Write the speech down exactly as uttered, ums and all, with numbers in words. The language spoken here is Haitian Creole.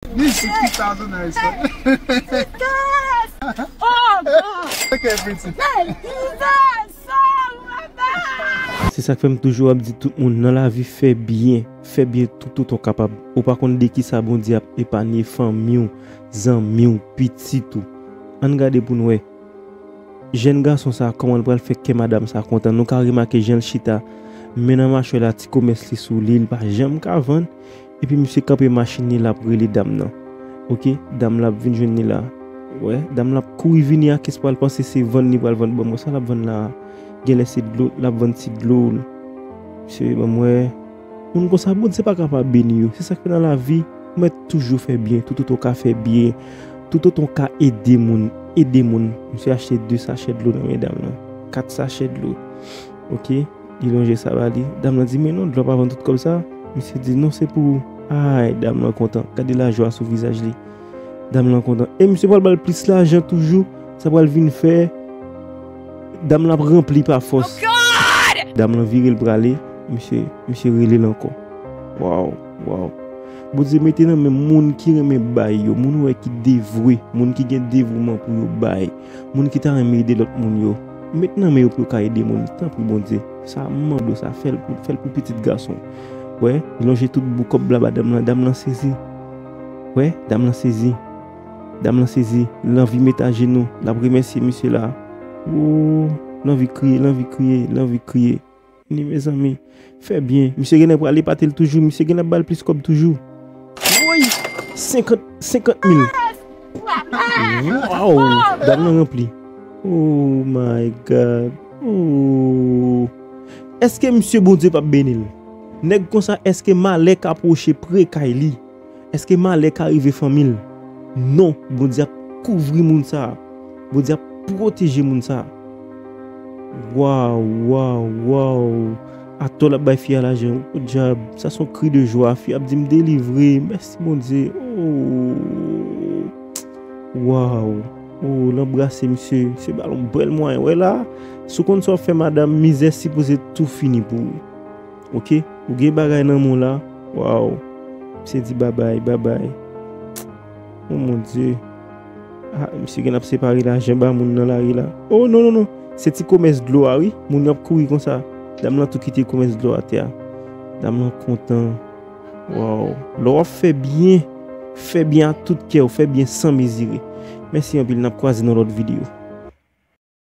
This is fifty thousand naira. Jesus! Oh God! Look at everything. Hey, Jesus! Oh my God! Se sa k fè m toujou ap di tout moun nan lavi, fè byen, fè byen toutotan w kapab. Ou pa konn de kisa Bondye ap epanye fanmi w, zanmi w, pitit ou. Ann gade pou n wè. Jèn gason sa, kòman l pral fè kè madanm sa kontan? Nou ka remake jan l chita, men nan machwè la, ti komès li sou li, li pa janm ka vann. Epi misye kanpe machin li, l ap rele dam nan. Oke, dam la ap vin jwenn li la. Wè, dam la ap kouri vini ak espwa, l panse se vann li pral vann. Bon, mwen sa l ap vann la, genlè se dlo, l ap vann ti dlo. Misye, ban m wè. Moun konsa, Bondye pa ka pa beni yo. Se sa k fè nan lavi, ou mèt toujou fè byen, toutotan w ka fè byen, toutotan w ka ede moun, ede moun. Misye achte de sachè dlo nan men dam nan, kat sachè dlo. Oke, li lonje sa ba li. Dam nan di, "Men non, dlo pa vann tout kòb sa." Misye di, "Non, se pou ou." Ay, dam nan kontan. Gade lajwa sou vizaj li. Dam nan kontan. E misye pral ba l plis lajan toujou. Sa pral vin fè dam nan ap ranpli pa fòs. Dam nan vire l prale. Misye, misye rele l ankò. Waw, waw. Bondye mete nan men moun ki renmen bay yo, moun ou wè ki devwe, moun ki gen devouman pou yo bay, moun ki ta renmen ede lòt moun yo. Met nan men yo pou yo ka ede moun. Tanpri Bondye, sa m mande w sa, fè l pou, fè l pou pitit gason. Wè, li lonje tout bout kòb la ba dam nan, dam nan sezi. Wè, dam nan sezi. Dam nan sezi, l anvi met ajenou, l ap remèsye misye la. Woo, l anvi kriye, l anvi kriye, l anvi kriye. Ni mezanmi, fè byen. Misye genlè pral epate l toujou, misye genlè ap ba l plis kòb toujou. Woy! Senkant, senkant mil. Waw! Dam nan ranpli. Oh my God. Oh. Èske misye Bondye p ap beni l? Nèg konsa, èske malè ka pwoche pre kay li? Èske malè ka rive fanmi l? Non, Bondye ap kouvri moun sa a. Bondye ap pwoteje moun sa a. Waw, waw, waw. Atò l ap bay fi a lajan. O dyab, sa se yon kri de jwa. Fi a ap di m delivre. Mèsi Bondye. Oh. Waw. Oh, l anbrase misye. Misye ba l yon bèl mwayen. Wè la, si w konn sa w ap fè madanm, mizè sipoze tou fini pou ou. Oke? Ou gen bagay nan men w la. Waw. Misye di babay, babay. Oh mon Dieu. Ah, misye gen ap separe lajan ba moun nan lari la. Oh non, non, non. Se ti komès dlo a, wi. Moun yo ap kouri konsa. Dam nan tou kite komès dlo atè a. Dam nan kontan. Waw. Lè w ap fè byen, fè byen ak tout kè w, fè byen san mezire. Mèsi anpil, n ap kwaze nan lòt videyo.